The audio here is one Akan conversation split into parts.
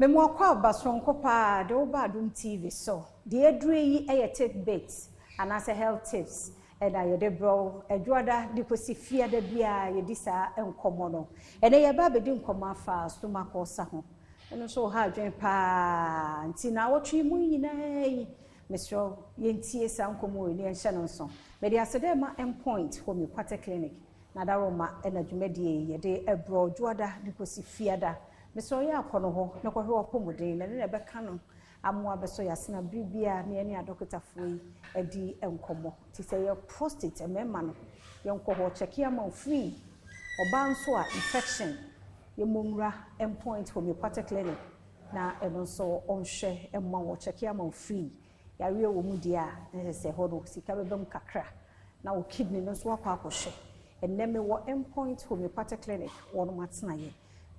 Mema wo akwaaba soronko paa de wo ba Adom TV so. Deɛ aduru yi yɛ tidbits anaasɛ health tips ɛna yɛde brɛ wo Adwoada de kɔsi Fiada biara yɛdi saa nkɔmmɔ no. Ɛnɛ yɛba abɛdi nkɔmmɔ afa stomach ulcer ho. Ɛno nso ha adwene paa nti naawɔtwe yi mu nyinaa yi mesrɛ wo yɛntie saa nkɔmmɔ yi na yɛnhyɛ no nso. Mede aseda ma Mpoint Homeopathic Clinic na Adaroma ɛna dwumadie yi yɛde brɛ wo Dwoada de kɔsi Fiada. Mesrɛ wo yɛ a kɔ no hɔ na kɔhwɛ w'apɔmuden na ɛno na ɛbɛka no amoa bɛsɔ yɛn asene bere biara na yɛne adɔkotafoɔ yi adi nkɔmmɔ. Nti sɛ ɛyɛ prostate mmarima no yɛnkɔ hɔ kyɛke ama wo free. Ɔbaa nso a infection yɛmmɔ nwura Mpoint Homeopathic Clinic na ɛno nso ɔnhwɛ mma wo ɔkyɛke ama wo free. Yareɛ wɔ mu deɛ a na kyerɛ sɛ ɛhɔ no sika bɛba mu kakra na wo kidney no nso akɔ akɔhwɛ. Ɛnnɛ mewɔ Mpoint Homeopathic Clinic wɔnom atenaeɛ.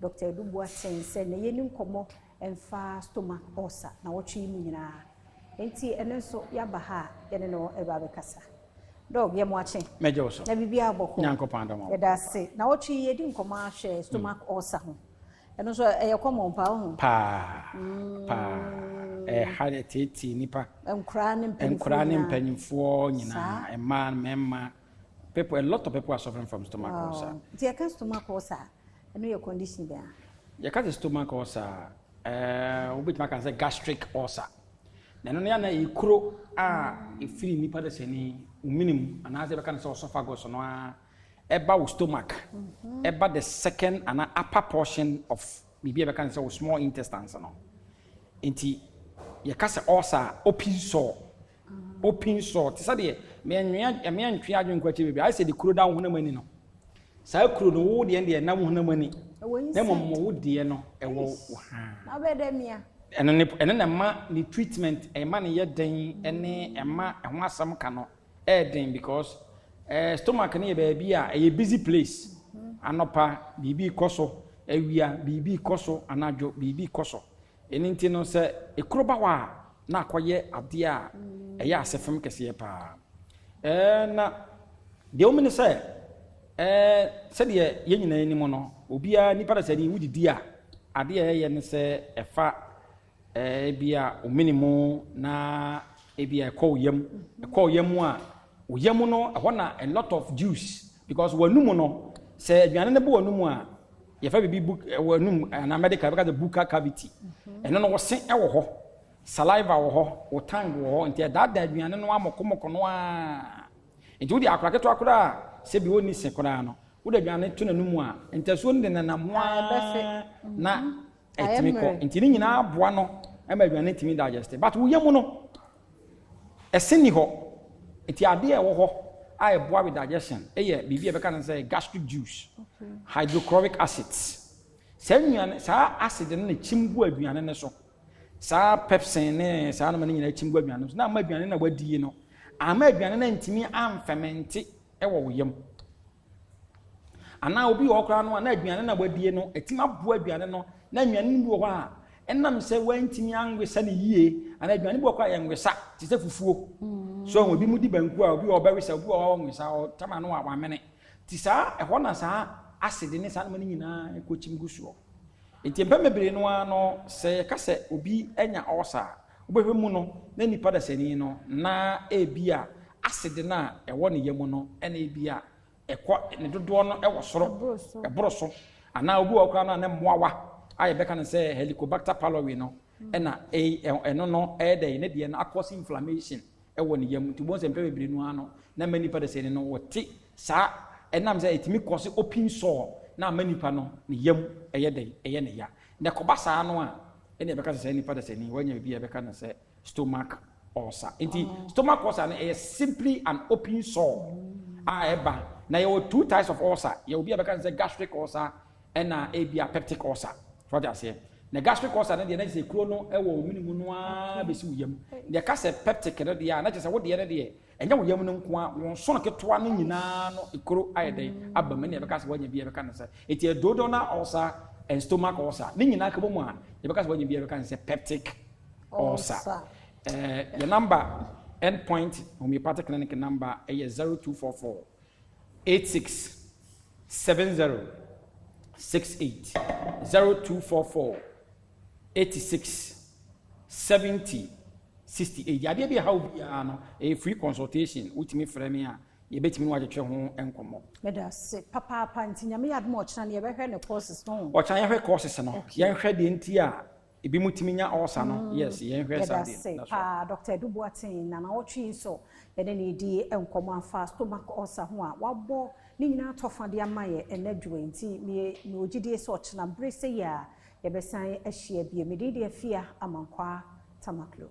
Dɔkta Adu Boateng sɛ na yɛnni nkɔmmɔ mfa stomach ulcer nawɔtwe yi mu nyinaa. Enti ɛno nso yɛaba ha a yɛne no reba abɛkasa. Dɔg, yɛ mo akye. Mɛgye wo so. Na biribiara bɔkɔ. Nyankopɔn adom a. Yɛda ase. Nawɔtwe yi yɛdi nkɔmmɔ ahwɛ stomach ulcer ho. Ɛno nso ɛyɛ common paa wohu? Paa. Paa. Ɛha ɛteetee nipa. Nkoraa ne mpanyinfoɔ nyinaa. Nkoraa ne mpanyinfoɔ nyinaa. Mmaa, mmarima. People, a lot of people are suffering from stomach ulcer. Nti yɛka stomach ulcer a, ɛno yɛ condition bɛn a? Yɛka sɛ stomach ulcer a, ɛɛ wobɛtumi aka sɛ gastric ulcer. Na ɛno no yɛ na ɛyɛ kuro a ɛfiri nipa dasani wo mene mu anaasɛ yɛbɛka no sɛ esophagus no a ɛba wo stomach, ɛba the second anaa upper portion of biribi a yɛbɛka no sɛ wo small intestines no. Nti yɛka sɛ ulcer a, open sore. Open sore te sɛ deɛ mɛnwea mɛntwe adwene nkɔ akyire bebree ayɛ sɛ de kuro da wo honam ani no. Saa kuro no wo deɛ deɛ ɛnam wo honam ani na mmom wo deɛ no ɛwɔ wo ha. Na wobɛyɛ dɛ mia. Ɛno ne ɛno na ɛma ne treatment ɛma ne yɛ den ɛne ɛma ɛho asɛm ka no ɛyɛ den because ɛɛ stomach no yɛ baabi a ɛyɛ busy place. Anɔpa biribi kɔ so, awia biribi kɔ so, anadwo biribi kɔ so. Ɛno nti no, sɛ ekuro ba hɔ a, na akɔyɛ adeɛ a ɛyɛ asefem kɛseɛ paa. Ɛɛ na deɛ wɔn ne sɛ, ɛɛ sɛdeɛ yɛn nyinaa anim no, obiara nipa da sɛ ni wodidi a, adeɛ a ɛyɛ ne sɛ ɛfa ɛɛ bi a omene mu na ebi a ɛkɔ wo yam, ɛkɔ wo yam a, wo yam no ɛhɔ na a lot of juice because w'anum no sɛ aduane no bɔ w'anum a yɛfrɛ biribi bu wɔ anum anaa medical yɛbɛka sɛ buccal cavity ɛno no wɔse wɔ hɔ saliva wɔ hɔ wo tongue wɔ hɔ nti ɛdaadaa aduane no amɔkomɔkɔ no ara nti wode akora ketewa koraa sɛ bi ɔnni se koraa no wode aduane to n'anum a ntasuo no de nenam ho ara na ɛtumi kɔ nti ne nyinaa boa no ma aduane tumi digest but wo yam no Ɛse nni hɔ. Nti adeɛ a ɛwɔ hɔ a ɛboa with digestion yɛ biribi a yɛbɛka no sɛ gastric juice, hydrochloric acids. Saa nnuane, saa acid no na ɛkyim gu aduane no so. Saa pepsin ne saa nnoɔma no nyinaa kyim gu aduane no so na ama aduane no a wadie no, ama aduane no antumi amfɛmɛnte wɔ wo yam. Anaa obi wɔ hɔ koraa no a na aduane no a wadie no atumi aboa aduane no na nnuane no bi wɔ hɔ a ɛnam sɛ wantumi anwesa no yie anaa aduane bi wɔ koraa yɛnwesa te sɛ fufuo mm. So obi mu di banku a obi wɔ ɔbɛwesa obi wɔ hɔ ɔnwesa ɔtam ano a wamene ti saa ɛhɔ na saa asede ne saa nneɛma no nyinaa kɔkyim gu soɔ. Nti mpɛn bebree no ara no sɛ yɛka sɛ obi anya ɔɔsa a wobɛhwɛ mu no na nipa dasani no na ebi a asede no a ɛwɔ ne yam no ɛna ebi a ɛkɔ ne dodoɔ no wɔ soro, ɛboro so, anaa obi wɔ hɔ koraa no a ne mmoawa a yɛbɛka no sɛ Helicobacter pylori no ɛna ɛno no ɛyɛ dɛ ne deɛ no akɔsi inflammation ɛwɔ ne yam nti wɔn sɛ mpɛ bebree no ara no na ama nipa de sɛ ne no wɔte saa ɛnam sɛ ɛtumi kɔsi open sore na ama nipa no ne yam ɛyɛ dɛ ɛyɛ ne ya na ɛkɔba saa no a ɛna ɛbɛka sɛ saa nipa de sɛ ne wɔanya biribi a ɛbɛka no sɛ stomach ulcer. Nti stomach ulcer no ɛyɛ simply an open sore a ɛba. Na yɛwɔ two types of ulcer. Yɛwɔ bi a bɛka no sɛ gastric ulcer ɛna ebi a peptic ulcer. So ɔte aseɛ. Na gastric ulcer no deɛ na kyerɛ sɛ kuro no ɛwɔ wo mene mu no ara bɛsi wo yam. Deɛ ɛka sɛ peptic no deɛ a na kyerɛ sɛ wo deɛ no deɛ ɛnyɛ wo yam no nko ara, wo nsono ketewa no nyinaa no kuro ayɛ dɛn aba mu ɛna yɛbɛka sɛ woanya bi a yɛbɛka no sɛ ɛti duodenal ulcer and stomach ulcer ne nyinaa ka bɔ mu a yɛbɛka sɛ woanya bi a yɛbɛka no sɛ peptic ulcer. Eh, yɛ number End Point Homeopathic Clinic number ɛyɛ 0244 86 70 68 0244. 86 70 68. Yadeɛ bi a ɛha wo biara no, ɛyɛ free consultation. Wotumi frɛ me a, yɛbɛtumi ne wo atwetwe ho nkɔmmɔ. Meda ase papaapa. Nti Nyame yɛ adom a ɔkyena no yɛbɛhwɛ ne courses no ho. Ɔkyena yɛhwɛ courses no. Yɛnhwɛ deɛ nti a ebi mu tumi nya ulcer no. Yes, yɛnhwɛ saa deɛ. Yɛda ase paa Dr. Adu Boateng na nawɔtwe yi nso yɛne no redi nkɔmmɔ afa stomach ulcer ho a wabɔ ne nyinaa tɔfa de ama yɛ ɛnɛ dwoɛ nti mewɔ gyidie sɛ ɔkyena bere sɛ yi a yɛbɛsan ahyia bio. Me din de Afia Amankwaa Tamaklo.